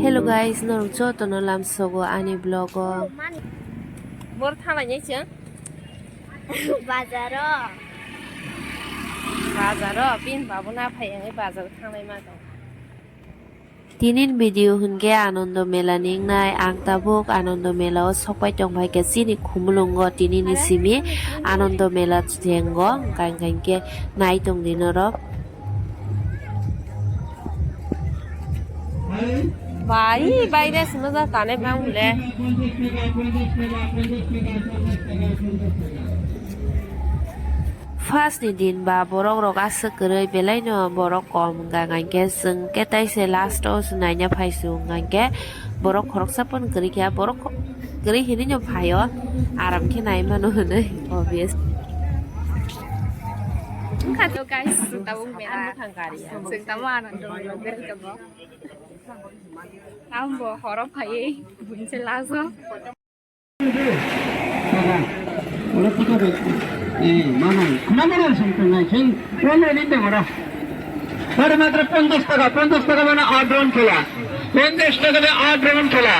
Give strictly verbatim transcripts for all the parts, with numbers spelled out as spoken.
Hello guys, norok jotono lamsogo ani vlog o. Bor thanglai nai chwng. Bazaro. Bazaro, bini babo na phai ang bazar thanglai ma tong. Tinin video hwnkhe Anando Mela ni wngnai. Ang tabuk Anando Mela o sokpai tongphai khe chini Khumulwngo tinini simi Anando Mela thengo, hwnkha hwnkha hwnkhe nai tongdi norok. Bai, bai, res moja tane bang bole. First ni din ba borok rok aswk kwrwi, belai no borok kom wngkha, hwnkha hwnkhe chwng khe tai se last o se naina phai su, hwnkha hwnkhe borok khoroksa phano kwrwi kha, borok kho-, kwrwi hinwi no phai o, aram khe nai mano hinwi, obvious. Hello guys, chwng tabuk mela. Chwng tabuk Anando Mela berwi tongo. Ang bo horo phaiwi buini se lajo. Pare matra ponchash taka, ponchash taka mane aat round khela, ponchash taka de aat round khela.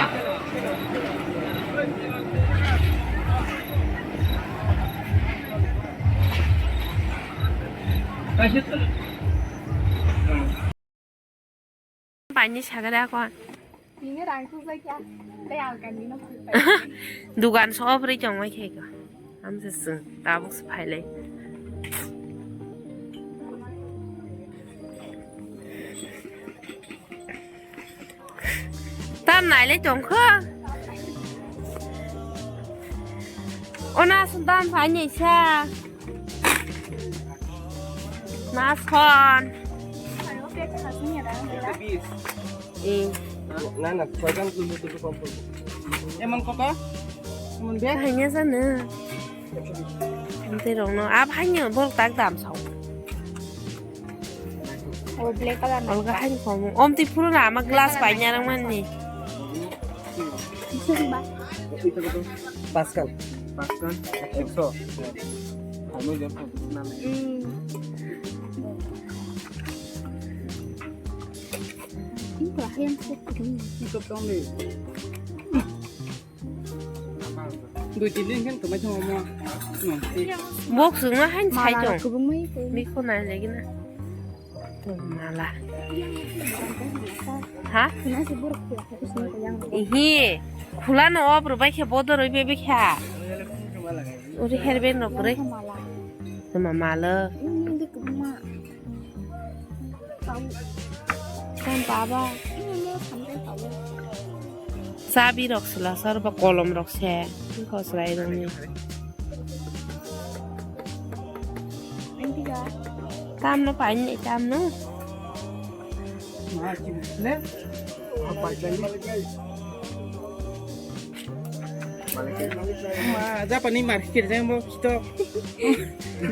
Paini sagada kon. Ini rang tu saya kya? Saya alkan ini. Dugan sob ri chong mai khe ko. Am se sung tabuk se phailai. Tam nailai tongkho. Ona sundam phai ni sa. Mas khon. Eh. Na, na, soitan dulu, dulu kompor. Emon kota? Emon bag? Hanya sana. Nanti rong no. Ab hanya bol tak dam sau. Oh, black color na. Olga hain komo. Om ti puro na ama glass pai nyarang man ni. Pascal. Pascal. Ekso. Kamu jam satu nama. Hmm. Ini kelahiran sih. Ikut dong deh. Dui tin din khe tongbai tong omo. Bok chwngno hain sai tong. Mala rok kwbangma tei. Bikho nai lagi na. Tong mala. Ha? Khuna se borok khula khe sini ko yang. Ihi. Khula no op rw bai khe bodor rw bai kha. Uri hairband rok kwrwi. Mala. Toma mala. Ini kwbangma. Tei baba. Chabi rok sela sar ba kolom rok se. Khosrai rok ni. Tam no paini tam no. Ma, Japani market jang bo kito.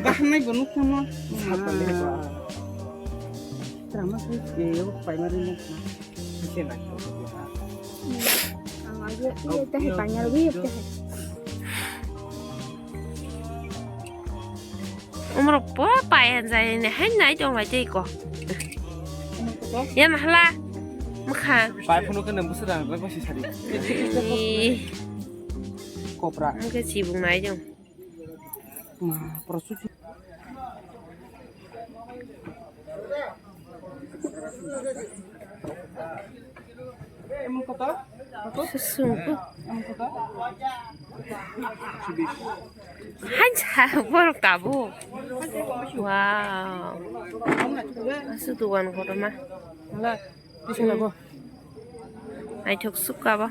Bahan nai bo nukho no. Ma. Drama se ke yo primary mo. Kise na. Ang aja iya teh pangal wi teh. Umrok po payan jai ne hai nai tong lai tei ko. Yan hala. Mkha. Pai phunu kene busra rang rang si sari. Ih. Kopra. Mkha sibung nai jong. Ma, prosu. Emon kota? Susu. Emon kota? Hansa borok tabuk. Wow. Asu dugan kotorma. Hala, bisi lago. Naithok sukha bo.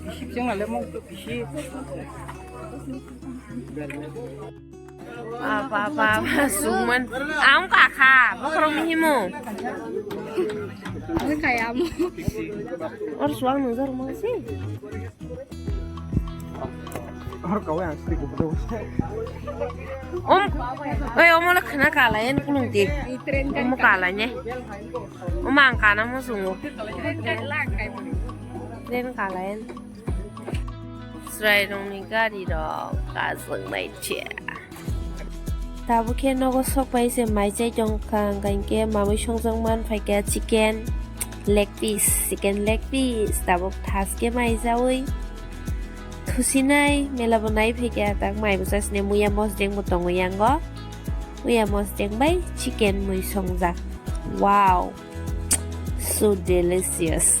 Bisi jeng ale mo bisi. Apa, apa, apa, suman. Ang kakha, bokrok ni himu. Ang kaya mo. Or suang nung jar mo si. Or kau yang sih kudu. Om, oi, om, ola khana kalayan kulung ti. Om kalayan. Om ang kana mo sungo. Train kalayan. Chwrairokni garirok kajak nai se. Tabuk khe nogo sok pai se mai chai tong kha, hwnkhe mamui songjak man phaikha chicken leg piece, chicken leg piece tabuk thas khe mai jaui thusinai mela bo nai phaikha, tak mai bo chasine muya mosdeng bo tongo yango, muya mosdeng bai chicken mui songjak. Wow, so delicious.